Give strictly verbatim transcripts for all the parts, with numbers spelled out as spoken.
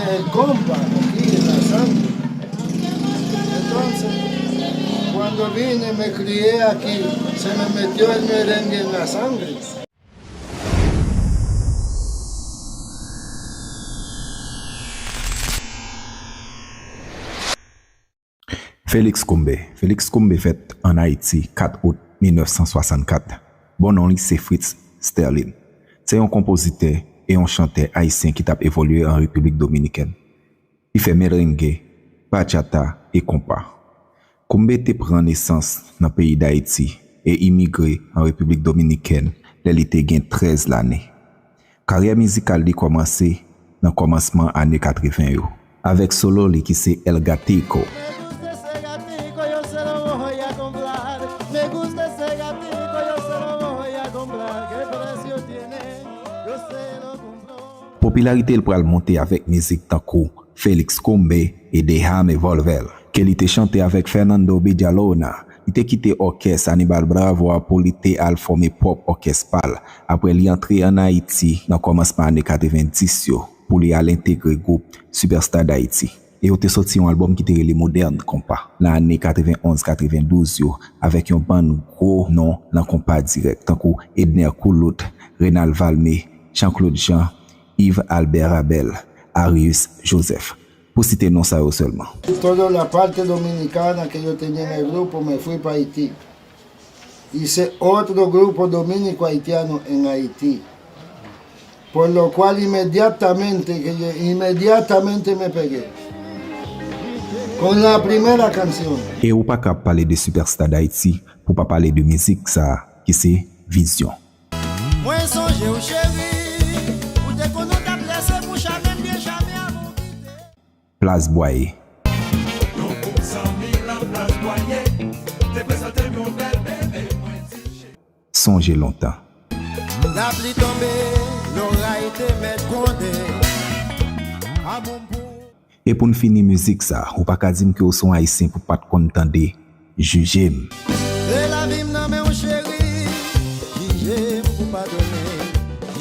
El compa aquí en la sangre. Entonces, cuando vine me crié aquí, se me metió el merengue en la sangre. Félix Combé. Félix Combé fèt ann Ayiti kat out mil nèf san swasannkat. Bon non li se Fritz Sterlin. Se yon konpozitè e yon chantè ayisyen ki t ap evolye an Repiblik Dominikèn. Li fè merenge, bachata e konpa. Combé te pran nesans nan peyi Dayiti e imigre an Repiblik Dominikèn lè li te gen trèz lane. Karyè mizikal li kòmanse nan kòmansman ane katreven yo, avèk solo li ki se El Gatico. Popilarite l pral monte avèk mizik tankou Félix Combé e Déjame Volver, ke li te chante avèk Fernando Villalona. Li te kite òkès Aníbal Bravo a pou li te al fòme pwòp òkès pa l, apre li antre ann Ayiti nan kòmansman ane katreven dis yo pou li al entegre gwoup Superstar d'Haïti. E yo te soti yon albòm ki te rele Modern Compas nan ane katreven onz katreven douz yo, avèk yon bann gwo non nan konpa dirèk, tankou Edner Coulout, Renald Valmé, Jean-Claude Jean, Yves Albert Rabel, Arius Joseph, pou site non sa yo sèlman. Toda la parte dominicana que yo tenían el grupo, me fui para Haití. Hice otro grupo dominico haitiano en Haití. Por lo cual inmediatamente que yo, inmediatamente me pegué con la primera canción. E ou pa ka ap pale de Superstar d'Haïti pou pa pale de mizik sa a ki se Vizyon. Mwen sonje w cheri, ou te konn ou t ap lese bouch a menm byen chame avan w kite. Plas Bwaye. Yon gwoup zanmi nan Plas Bwaye te prezante m yon bèl bebe, mwen di l cheri. Sonje lontan. Lapli tonbe, loray te mèt gwonde. Amour m pou ou. E pou n fini mizik sa, ou pa ka di m ke w se yon Ayisyen pou pa t konn tande Jije m. Se lavi m nan men w cheri, jije m pou padone.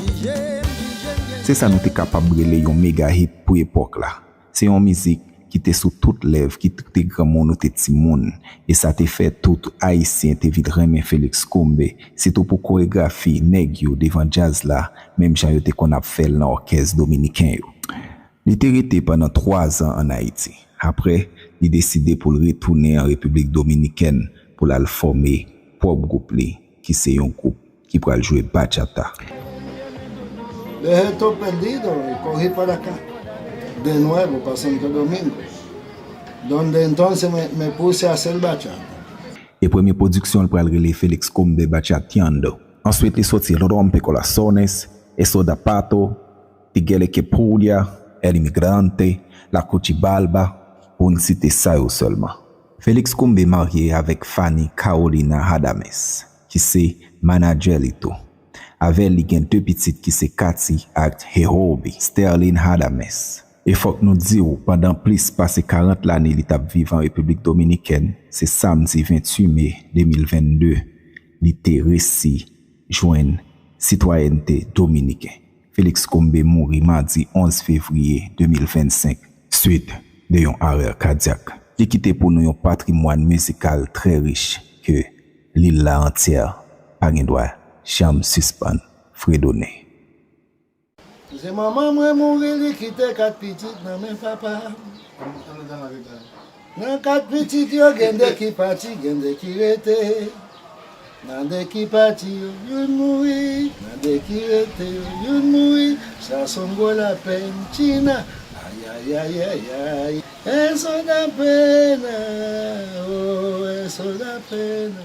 Jije m, jije m byen. Se sa nou te kapab rele yon mega hit pou epòk la. Se yon mizik ki te sou tout lèv, ki te granmoun ou te timoun. E sa te fè tout Ayisyen te vin renmen Félix Combé, sitou pou koregrafi nèg yo devan djaz la, menm jan yo te konn ap fè l nan òkès dominiken yo. Li te rete pandan twa zan ann Ayiti. Apre, li deside pou l retounen an Repiblik Dominikèn pou l al fòme pwòp gwoup li, ki se yon gwoup ki pral jwe bachata. Dejé todo perdido y cogí para acá. De nuevo para Santo Domingo, donde entonces me, me puse a hacer bachata. E premye pwodiksyon l pral rele Félix Combé Bachateando. Answit, li soti Rompe Corazones, Eso da Pato, Tigele que Puya, El Inmigrante, La Cuchibalba, pou n site sa yo sèlman. Félix Combé marye avèk Fanny Carolina Hadames, ki se manadjè li tou. Avè l, li gen de pitit ki se Katy ak Jehovi, Sterlin Hadames. E fòk nou di w, pandan plis pase karant lane li t ap viv an Repiblik Dominikèn, se samdi venntuit me de mil vennde, li te resi jwenn sitwayènte dominiken. Félix Combé mouri madi onz fevriye de mil vennsenk, swit de yon arè kadyak. Li kite pou nou yon patrimwàn mizikal trè rich ke lil la antyè pa gen dwa janm sispann fredonnen. Se manman mwen mouri, li kite kat pitit nan men papa. Nan kat pitit yo, gen de ki pati, gen de ki rete. Nan de ki pati yo, youn mouri. Nan de ki rete yo, youn mouri. Sa se yon gwo lapenn, China. Ay, ay, ay, ay, ay. Eso da pena, oh, eso da pena.